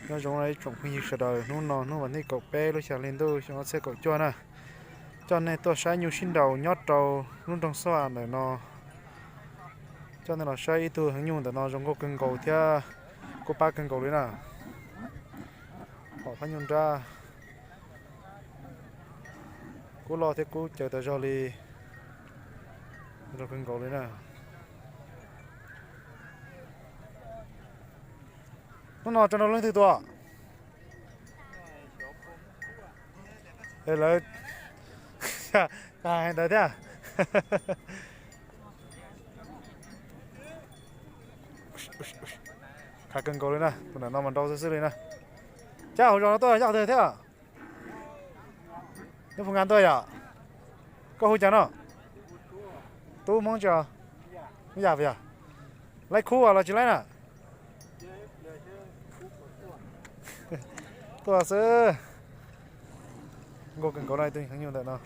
Nyob zoo ib tsoom phooj ywg sawv daws, hnub no hnub vas thib kaum peb lub xya hli ntuj xyoo ob txhiab kaum cuaj na, coj nej tuaj saib nyuj sib nraus nyob rau lub nroog Xab Vam ntawm no. Coj nej los saib ib tug heev nyuj ntawm no zoo nkauj kawg nkaus thiab kuj pab kawg nkaus li na. Hom phab nyuj nrab kub loj thiab kub caws tas zog li, zoo kawg nkaus li na. Hnub no tso nrau leej twg tua? Es lawv hais ntawd thiab. Khav kawg nkaus li na, tus ntawm no mas nrau xwb xwb li na. Cas hauv zos no tuaj nyob twg thiab? Nyob Phu Nkas tuaj yom? Koj hu cas no? Tub Hmoob tsi? Hmoob Yaj puas yog? Laib khub los tsis laib na? Tuaj xwb. Nkauj kawg nkaus no, tus heev nyuj ntawm no.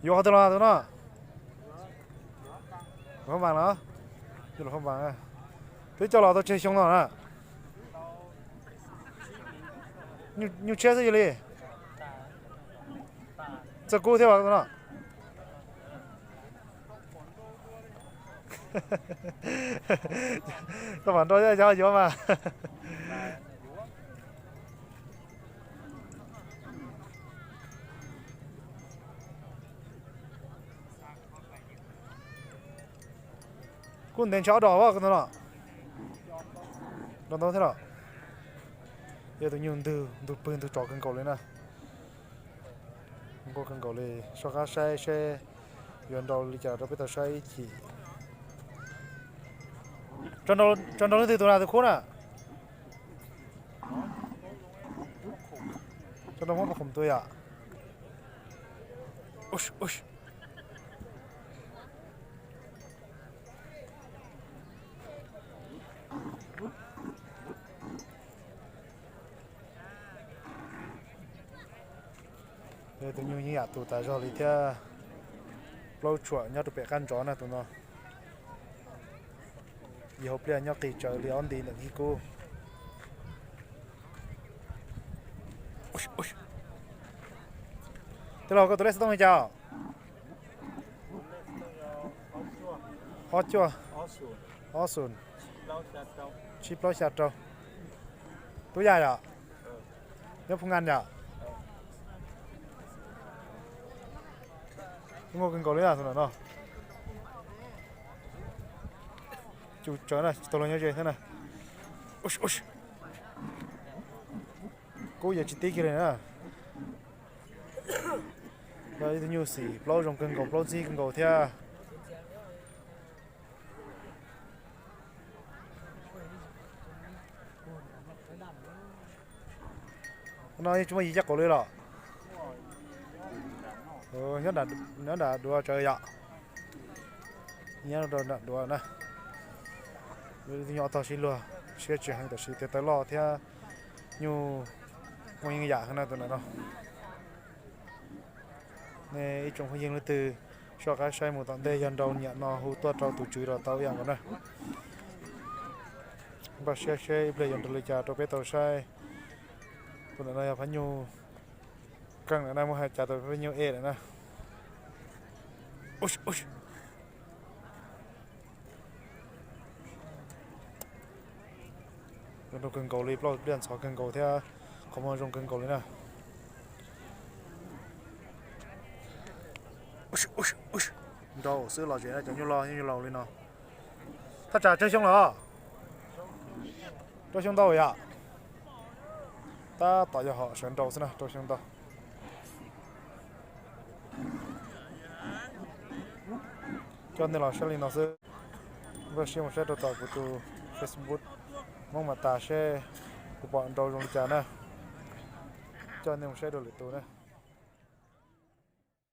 Yuav qhov twg los tus no? Luas Phab Npas los? Yuav Luas Phab Npas. Twb coj los tau tsawg xyoo no na? Nyuj tshiab xwb cia li. Txawj kub thiab tus no. Koj mam nrau cov yuav mas. Kuj ntev ntshai ob dos tus no. Nrau ntau thiab los. Yog tus nyuj ntug, ntug pwg ntug tsov kawg nkaus li na. Nkauj kawg nkaus li, soj qab saib seb yuav nrau li cas rau peb tau saib ib chim. Tso nrau leej twg tus na, tus khub na? Tso nrau Hmoob Paj Khoom tus yom. Tus nyuj yeej yam tus tas zog li thiab. Plaub tshuam nyob rau pem qab ntsov na tus no. Yog hauv pliaj nyob qis tsaws li ob nti ntawm Nkig Kub. Tij laug, koj tus lej xov tooj li cas? Ob cuaj, ob xoom, tsib plaub xya rau. Tub Yaj yom? Nyob Phu Nkas yom? Nkauj kawg nkaus li tus no. Cus tsawv na, tsis tau luag nyob ze thiab na. Kub yeej tsis tib kiag li na. Yog ib tug nyuj xim plaub zoo kawg nkaus, plaub ntxhib kawg nkaus thiab. No yeej tsis muaj yig caj qaum li los? Nyob nram duav tsawv yom? Nyob rau nram duav na. Nyuj ob tog sib luag, siab tsis heev tab sis tes taw loj thiab nyuj muaj yeeb yam heev na tus ntawm no. Nej ib tsoom phooj ywg leej twg soj qab saib mus tom ntej yog nrau nyiam no hu tuaj rau tus tswv los tau ib yam nkaus na. Npaj siab seb ib pliag yuav nrau li cas rau peb tau saib. Tus ntawm no yog phab nyuj keej lawm na, muab hais cas tus phab nyuj ej lawm na. Zoo kawg nkaus li, plaub pliaj ntxhov kawg nkaus thiab qhov muag zoo kawg nkaus li na. Nrau xwb los zem na, cov nyuj loj nyuj laus li no. Thaj tsam tsawg xyoo lawm? Rau xyoo ntau yom? Tab tom yog hom sawv nrau xwb na, rau xyoo ntau. Coj nej los saib li no xwb. Npaj siab mus saib rau tom kuv tus Facebook Hmoob Mas Tas seb kuv pom nrau zoo li cas na. Coj nej mus saib dua lwm tus na.